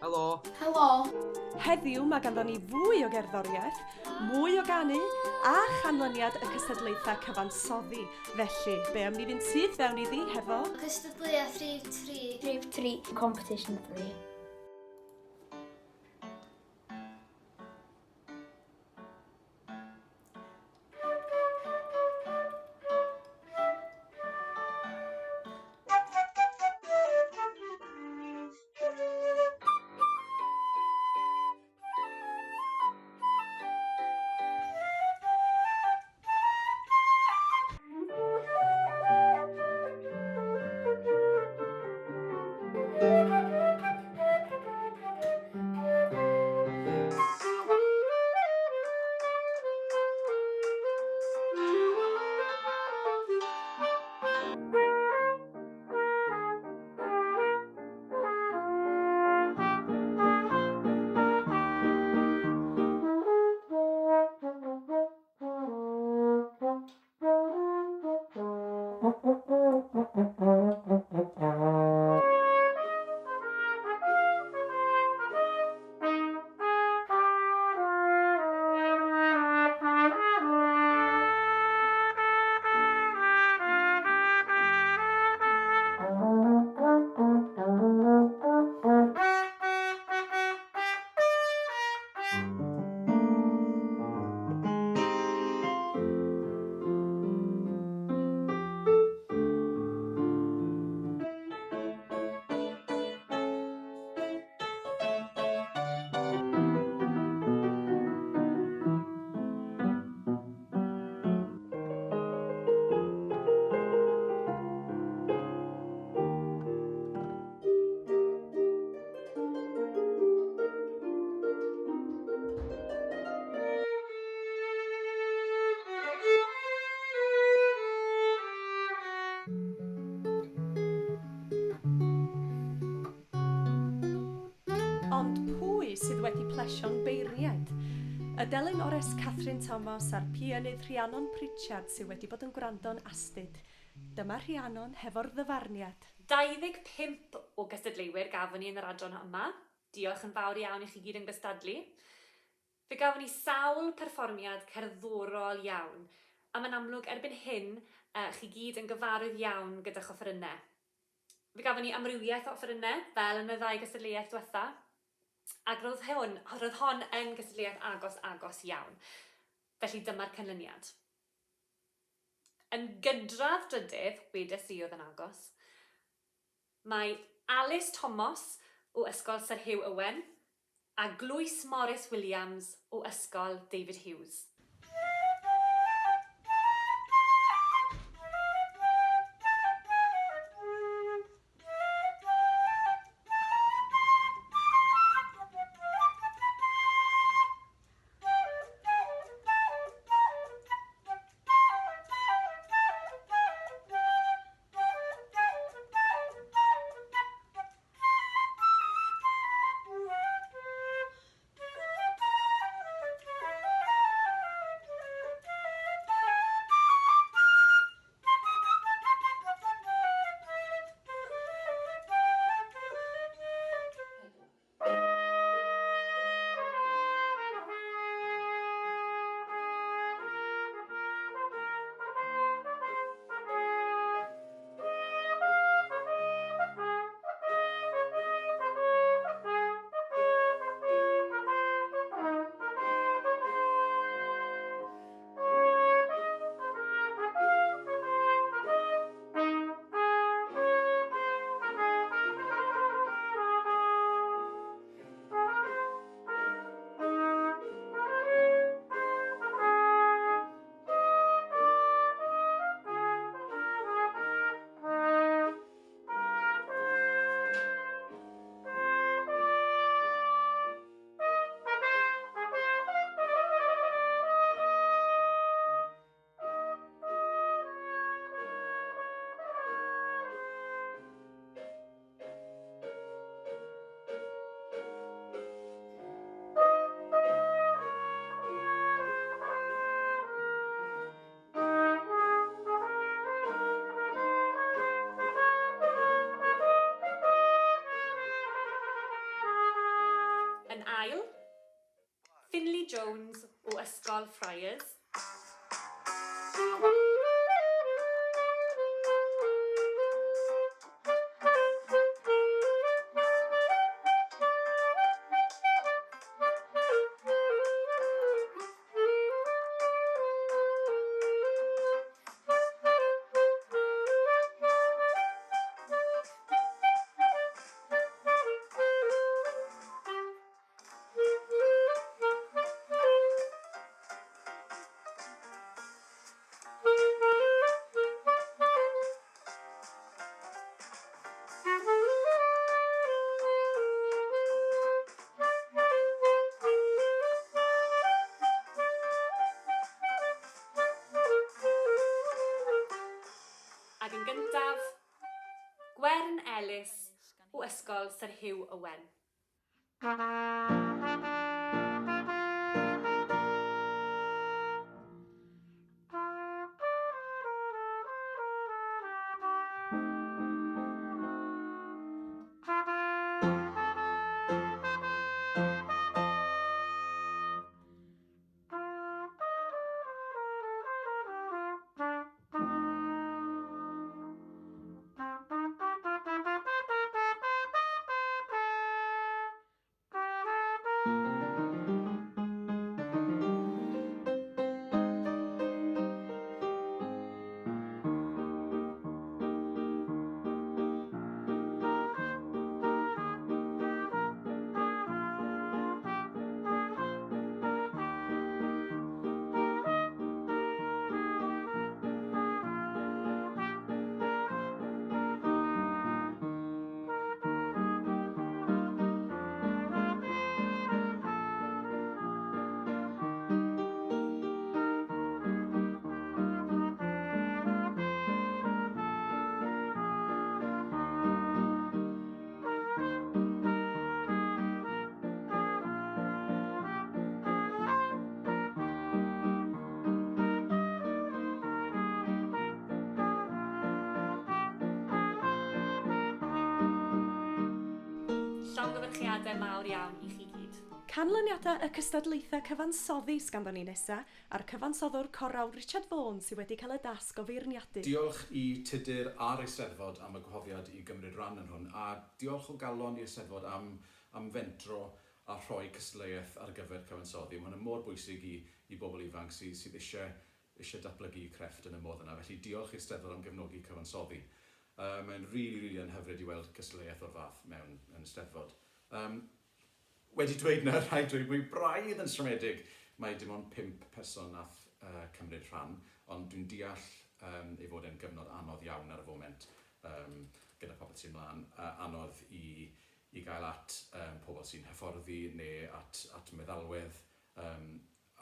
Helo. Helo. Heddiw mae ganddo ni fwy o gerddoriaeth, mwy o ganu a chanlyniad y cystadlaethau cyfansoddi. Felly, be am ni fynd syth fewn iddi hefo... Cystadleuaeth rhif 3. Rhif 3. Competition 3. Ond pwy sydd wedi plesio'n beirniaid? Y delyn ores Catherine Thomas a'r pianydd Rhiannon Pritchard sydd wedi bod yn gwrando'n astud. Dyma Rhiannon hefo'r ddyfarniad. 25 o gystadleuwyr gafon ni yn yr adran yma. Diolch yn fawr iawn i chi gyd yn gystadlu. Fe gafon ni sawl perfformiad cerddorol iawn, a mae'n amlwg erbyn hyn chi gyd yn gyfarwydd iawn gyda'ch offerynnau. Fe gafon ni amrywiaeth o offerynnau, fel yn y ddau gystadleuaeth diwetha', ac roedd hwn, roedd hon yn gystadleuaeth agos, agos iawn. Felly dyma'r canlyniad. Yn gydradd drydydd, wedes i oedd yn agos, mae Alys Tomos o Ysgol Sir Hugh Owen a Glwys Morris Williams o Ysgol David Hughes. Yn ail, Finley Jones o Ysgol Friars. Ac yn gyntaf, Gwern Ellis o Ysgol Sir Hugh Owen. Llongyfarchiadau mawr iawn i chi gyd. Canlyniadau y cystadlaethau cyfansoddi sganddon ni nesa, a'r cyfansoddwr corawl Richard Vaughan sydd wedi cael y dasg o feirniadu. Diolch i Tudur a'r Eisteddfod am y gwahoddiad i gymryd rhan yn hwn, a diolch o galon i'r Eisteddfod am, am fentro a rhoi cystadleuaeth ar gyfer cyfansoddi. Mae hwn yn mor bwysig i, i bobl ifanc sydd, sydd eisiau, eisiau datblygu crefft yn y modd yna. Felly diolch i'r Steddfod am gefnogi cyfansoddi. Mae'n rili, rili yn hyfryd i weld cystadleuaeth o'r fath mewn yn Steddfod. Wedi dweud 'na, rhaid dweud bod fi braidd yn siomedig mai dim ond pump person nath cymryd rhan, ond dwi'n deall um, ei fod e'n gyfnod anodd iawn ar y foment um, gyda popeth sy'n mlaen, anodd i, i gael at um, pobl sy'n hyfforddi neu at, at meddalwedd um,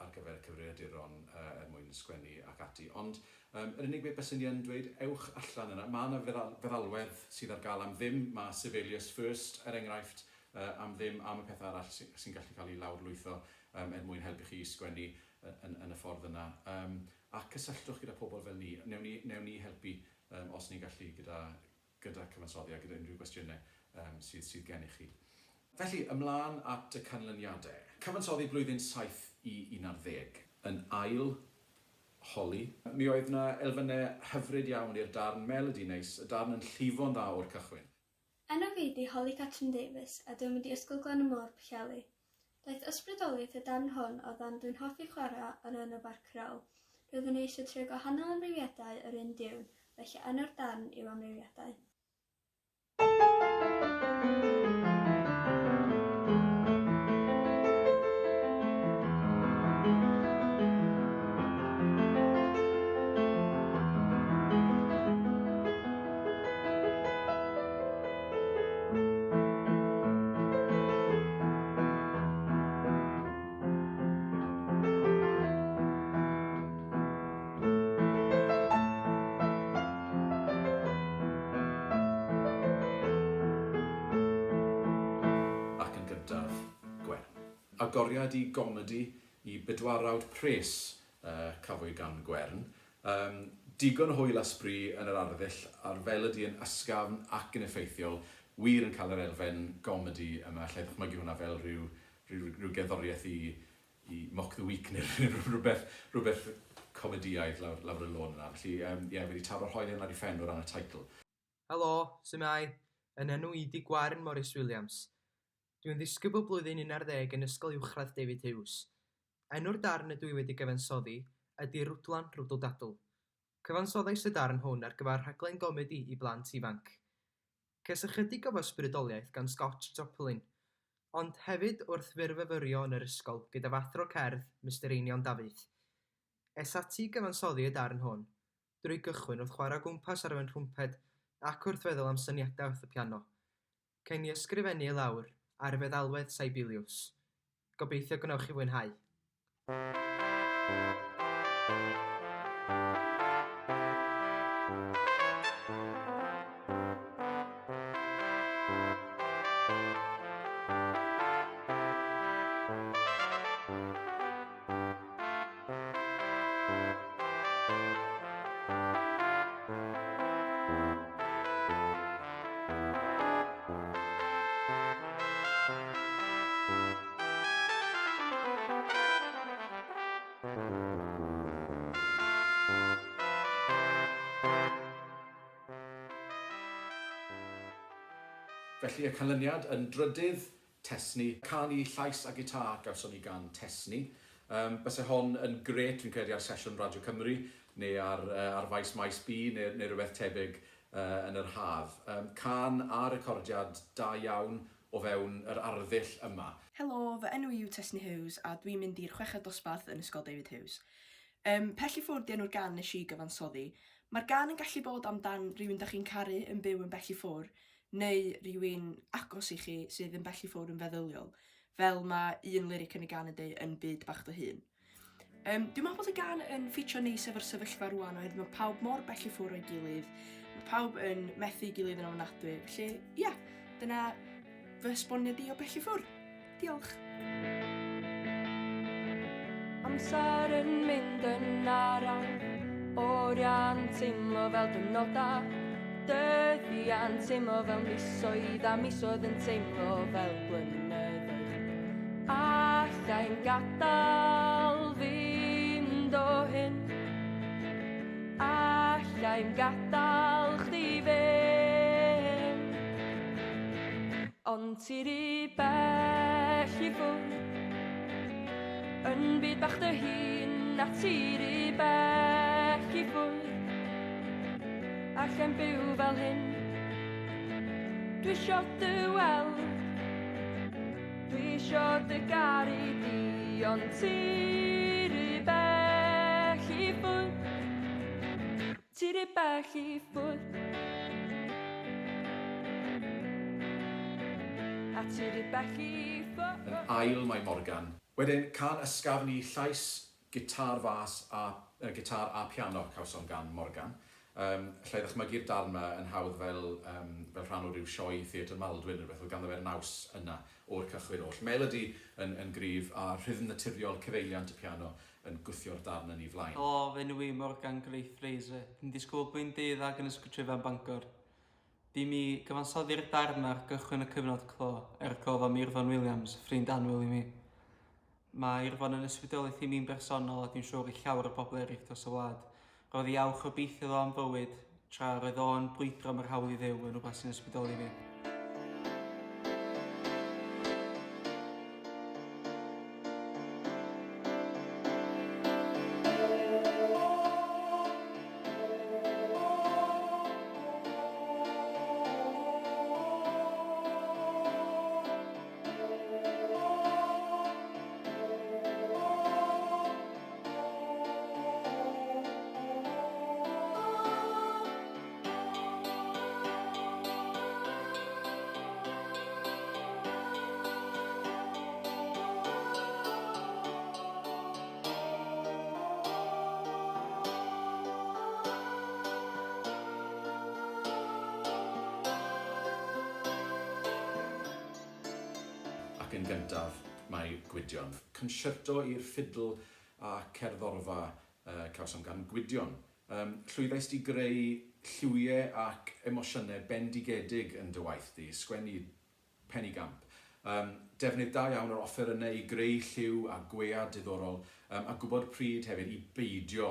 ar gyfer cyfrifiaduron er mwyn sgwennu ac ati. Ond um, yr unig beth byswn i yn dweud, ewch allan yna. Mae yna feddalwedd sydd ar gael am ddim. Mae Sibelius First, er enghraifft, am ddim am y peth arall sy'n sy gallu cael ei lawrlwytho er mwyn helpu chi i sgwennu yn, yn y ffordd yna. A cysylltwch gyda pobl fel ni. Newn ni, newn ni helpu os ni'n gallu gyda, gyda cyfansoddi a gyda unrhyw gwestiynau sydd, sydd gennych chi. Felly, ymlaen at y canlyniadau. Cyfansoddi blwyddyn 7 i 11. Yn ail, Holly. Mi oedd 'na elfennau hyfryd iawn i'r darn, melodi neis, y darn yn llifo'n dda o'r cychwyn. Enw fi 'di Holly Catrin Davies a dwi'n mynd i Ysgol Glan y Môr, Pwllheli. Daeth ysbrydoliaeth y darn hwn o ddarn dwi'n hoffi chwarae o'r enw Barcarolle. Roeddwn i eisiau trio gwahanol amrywiadau o'r un diwn, felly enw'r darn yw Amrywiadau. Ac yn gyntaf, Gwen. Agoriad i gomedi i bedwarawd pres uh, cafwyd gan Gwern. Digon o hwyl a sbri yn yr arddull, a'r felody yn ysgafn ac yn effeithiol, wir yn cael yr elfen gomedi yma, alla i ddychmygu hwnna fel rhyw, Rhyw, rhyw gerddoriaeth i, i Mock the Week neu rhywbeth, rhywbeth comedïaidd lawr, lawr y lôn yna. Felly, um, ie, yeah, wedi taro'r hoelen ar ei phen o ran y teitl. Helo, su'mai? Yn enw i 'di Gwern Morris Williams. Dwi'n ddisgybl blwyddyn 11 yn Ysgol Uwchradd David Hughes. Enw'r darn ydw i wedi gyfansoddi ydi Rwdlan Rwdl Dadl. Cyfansoddais y darn hwn ar gyfer rhaglen gomedi i blant ifanc. Ces ychydig o fy ysbrydoliaeth gan Scott Joplin, ond hefyd wrth fyrfyfyrio yn yr ysgol gyda fy athro cerdd, Mister Einion Dafydd. Es ati i gyfansoddi y darn hwn, drwy gychwyn wrth chwarae o gwmpas ar fy nhrwmped ac wrth feddwl am syniadau wrth y piano, cyn i ysgrifennu i lawr ar feddalwedd Sibelius. Gobeithio gwnewch chi fwynhau. Felly y canlyniad yn drydydd, Tesni. Canu llais a gitar gawson ni gan Tesni. Um, byse hon yn grêt fi'n credu ar sesiwn Radio Cymru neu ar, uh, ar faes Maes B neu, neu rhywbeth tebyg uh, yn yr haf. Um, can a recordiad da iawn o fewn yr arddull yma. Helo, fy enw i yw Tesni Hughes a dwi'n mynd i'r chweched dosbarth yn Ysgol David Hughes. Um, Pell i ffwrdd 'di enw'r gan nes i gyfansoddi. Mae'r gan yn gallu bod amdan rhywun da chi'n caru yn byw yn bell i ffwr, neu rhywun agos i chi sydd yn bell i ffwr yn feddyliol, fel mae un lyric yn y gan yn deud yn byd bach dy hun. Um, dwi'n meddwl bod y gan yn ffitio neis efo'r sefyllfa rwan oherwydd mae pawb mor bell i ffwrdd o'i gilydd, mae pawb yn methu ei gilydd yn ofnadwy, felly ie, yeah, dyna fy esboniad i o bell i ffwrdd. Diolch! Amser yn mynd yn araf, oriau'n teimlo fel dynodau, dyddiau'n teimlo fel misoedd a misoedd yn teimlo fel blynyddoedd. Allai'n gadael fynd o hyn, allai'n gadael chdi fynd. Ond ti ry bell i ffwrdd Yn byd bach dy hun a ti ry bell i ffwrdd Allai'm byw fel hyn Dwi isio dy weld Dwi isio dy garu di Ond ti ry bell i ffwrdd Ti ry bell i ffwrdd. A ti ry bell i ffwrdd. Yn ail mae Morgan. Wedyn cân ysgafn i llais, gitar fas a yy gitar a piano cawsom gan Morgan. Yym alla i ddychmygu'r darn 'ma yn hawdd fel yym fel rhan o ryw sioe Theatr Maldwyn neu rywbeth, oedd ganddo fe'r naws yna o'r cychwyn oll. Melody yn yn gryf a rhythm naturiol cyfeiliant y piano yn gwthio'r darn yn ei flaen. Helo, fy enw i Morgan Grey Fraser. Dwi'n disgwyl blwyddyn deuddag yn Ysgol Tryfan Bangor. Bu mi gyfansoddi'r darn ar gychwyn y cyfnod clo er cof am Irfon Williams, ffrind annwyl i mi. Mae Irfon yn ysbrydoliaeth i mi'n bersonol a dwi'n siŵr i llawer o bobl eraill dros y wlad. Roedd ei awch obeithiol o am fywyd, tra roedd o'n brwydro am yr hawl i fyw yn rhywbeth sy'n ysbrydoli fi. Ac yn gyntaf, mae Gwydion. Concerto i'r ffidl a cerddorfa cawsom gan Gwydion. Yym, llwyddais di greu lliwiau ac emosiynau bendigedig yn dy waith di, sgwennu penigamp. Um, defnydd da iawn o'r offerynnau i greu lliw a gwead diddorol, um, a gwybod pryd hefyd i beidio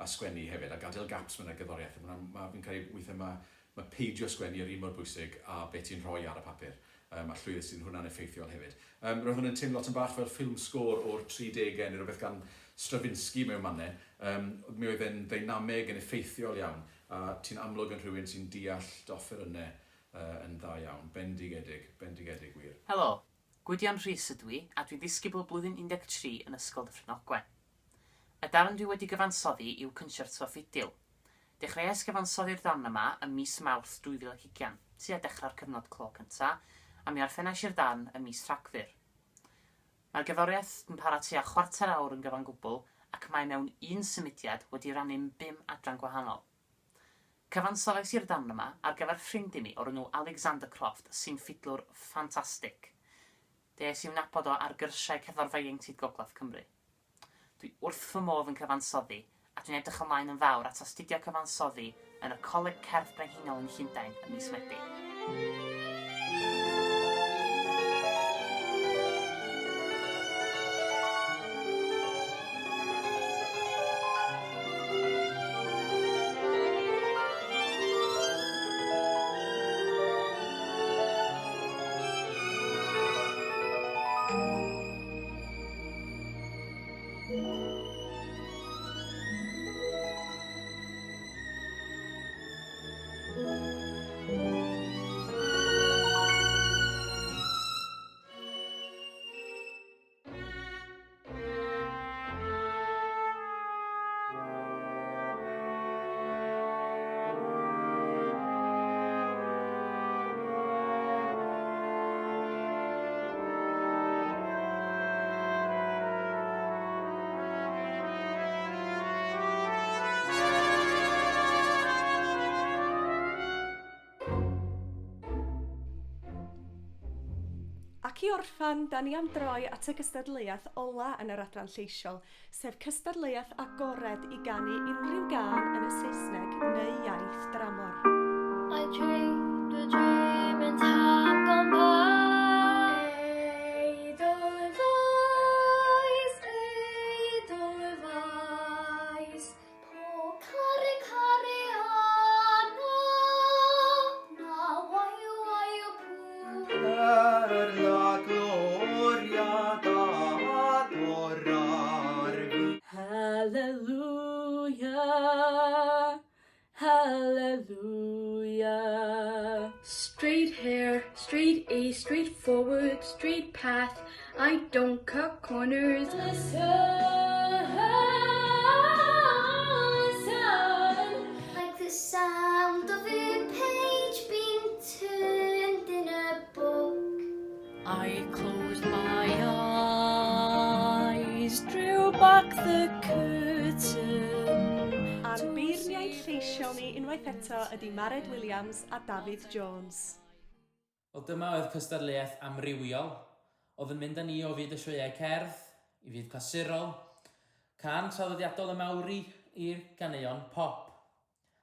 a sgwennu hefyd, a gadael gaps mewn y gerddoriaeth. Ma, ma, fi'n credu weithiau mae, mae peidio sgwennu yr un mor bwysig a beth ti'n rhoi ar y papur. Um, a llwyddo sy'n hwnna'n effeithiol hefyd. Um, roedd hwn yn teimlo lot yn bach fel ffilm sgôr o'r 30au neu rhywbeth gan Stravinsky mewn mannau. Um, mi oedd e'n ddeinameg yn effeithiol iawn, a ti'n amlwg yn rhywun sy'n deall dy offerynnau uh, yn dda iawn. Bendigedig, bendigedig wir. Helo, Gwydion Rhys ydw i, a dwi'n ddisgybl blwyddyn 13 yn Ysgol Dyffryn Ogwen. Y darn dwi wedi gyfansoddi yw Concerto Ffidil. Dechreuais gyfansoddi'r darn yma ym mis Mawrth 2020, tua dechrau'r cyfnod clo cynta, a mi orffennais i'r darn ym mis Rhagfyr. Mae'r gerddoriaeth yn para tua chwarter awr yn gyfan gwbl ac mae mewn un symudiad wedi rannu'n bum adran gwahanol. Cyfansoddais i'r darn yma ar gyfer ffrind i mi o'r enw Alexander Croft sy'n ffidlwr ffantastig. Des i'w nabod o ar gyrsiau Cerddorfa Ieuenctid Gogledd Cymru. Dwi wrth fy modd yn cyfansoddi a dwi'n edrych ymlaen yn fawr at astudio cyfansoddi yn y Coleg Cerdd Brenhinol yn Llundain ym mis Medi. Ac i orffan, da ni am droi at y gystadleuaeth ola yn yr adran lleisiol, sef cystadleuaeth agored i ganu unrhyw gân yn y Saesneg neu iaith dramor. I dreamed a dream in time gone by. Edelweiss, Edelweiss, Po care care ana, na waio waio pū. Per la gloria d'adorarvi. Hallelujah, hallelujah. Straight hair, straight A, straight forward, straight path. I don't cut corners. Listen, listen. Like the sound of a page being turned in a book. I closed my eyes, drew back the curtain. A'n beirniaid lleisiol ni unwaith eto ydy Mared Williams a Dafydd Jones. Wel dyma oedd cystadleuaeth amrywiol, oedd yn mynd â ni o fyd y sioeau cerdd, i fyd clasurol, cân traddodiadol y Maori i'r ganeuon pop.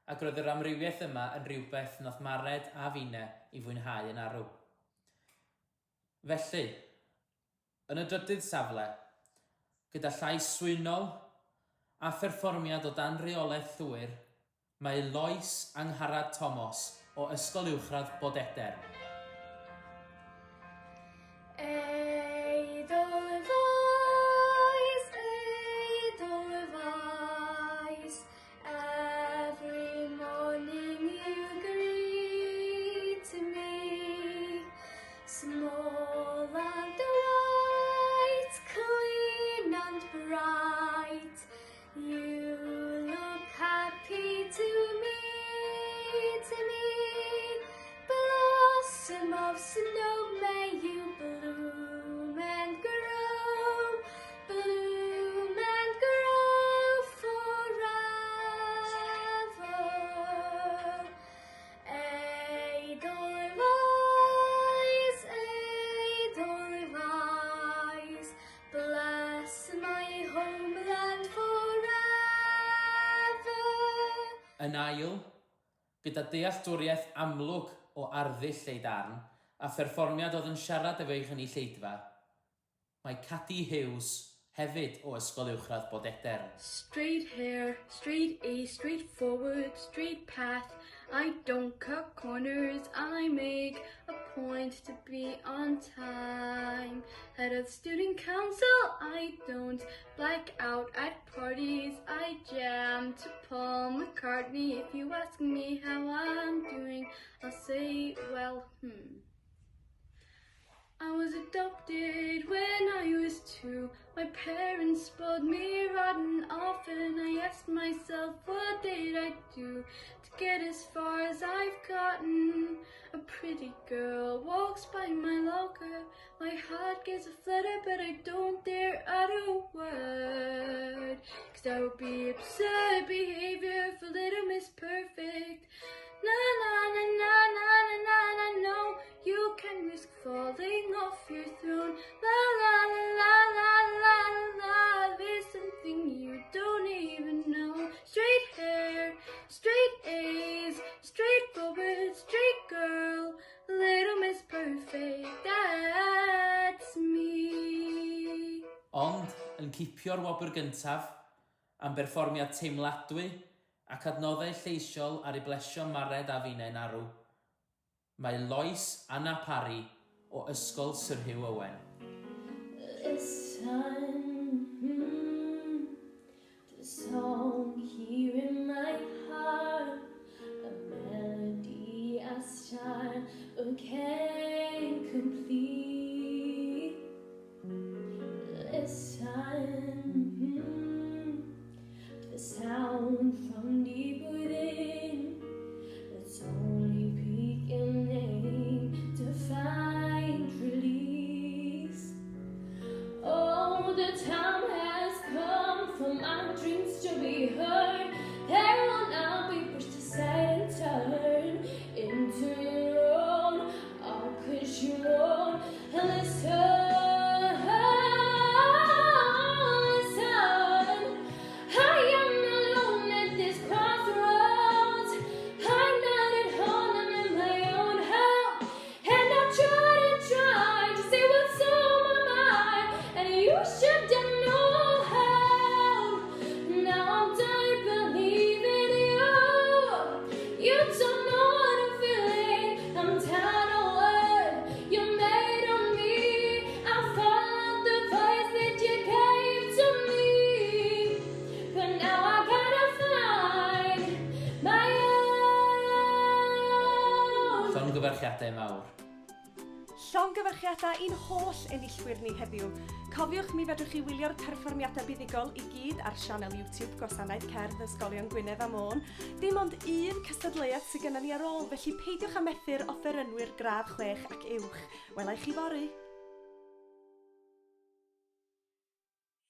Ac roedd yr amrywiaeth yma yn rhywbeth nath Mared a finne i fwynhau yn arw. Felly, yn y drydydd safle, gyda llais swynol a pherfformiad o dan reolaeth llwyr, mae Lois Angharad Tomos o Ysgol Uwchradd Bodeder. Edelweiss, Edelweiss, every morning you greet me. Small and white, clean and bright, you look happy to meet me. Blossom of snow, may you bloom and grow, bloom and grow forever. Edelweiss, Edelweiss, bless my homeland forever. Yn ail, gyda dealltwriaeth amlwg o arddull ei darn a pherfformiad oedd yn siarad efo'i chynulleidfa, mae Cadi Hughes hefyd o Ysgol Uwchradd Bodedern. Straight hair, straight A, straight forward, straight path. I don't cut corners, I make a point to be on time. Head of student council, I don't black out at parties. I jam to Paul McCartney. If you ask me how I'm doing, I'll say, well, I was adopted when I was 2. My parents spoiled me rotten. Often I asked myself, what did I do to get as far as I've gotten? A pretty girl walks by my locker. My heart gets a flutter, but I don't dare utter a word. 'Cause that would be absurd behavior for Little Miss Perfect. Na na na na na na na na no, you can risk falling off your throne. La la la la la la la, there's something you don't even know. Straight hair, straight A's, straight forward, straight girl, Little Miss Perfect, that's me. Ond, yn cipio'r wobr gyntaf, am berfformiad teimladwy ac adnoddau lleisiol ar ei blesio Mared a finnau'n arw, mae Lois Anna Parry o Ysgol Sir Hugh Owen. Listen, the song here in my heart, a melody I start but can't complete. Listen, to the sound from deep within, that's only beginning to find release. Oh, the time has come for my dreams to be heard. They will now be pushed aside and turned into your own. Oh, 'cause you won't listen. Listen. I am alone at this crossroads. I'm not at home, I'm in my own hell. And I've tried and tried to say what's on my mind, and you should know how. Now I'm done believing you. You don't know what I'm feeling. I'm tired of what you made of me. I followed the voice that you gave to me, but now I gotta find my own. Llongyfarchiadau mawr. Llongyfarchiadau i'n holl enillwyr ni heddiw. Cofiwch mi fedrwch chi wylio'r perfformiadau buddugol i gyd ar sianel YouTube Gwasanaeth Cerdd Ysgolion Gwynedd a Môn. Dim ond un cystadleuaeth sydd gennym ni ar ôl, felly peidiwch â methu'r offerynwyr gradd 6 ac uwch. Wela i chi fory.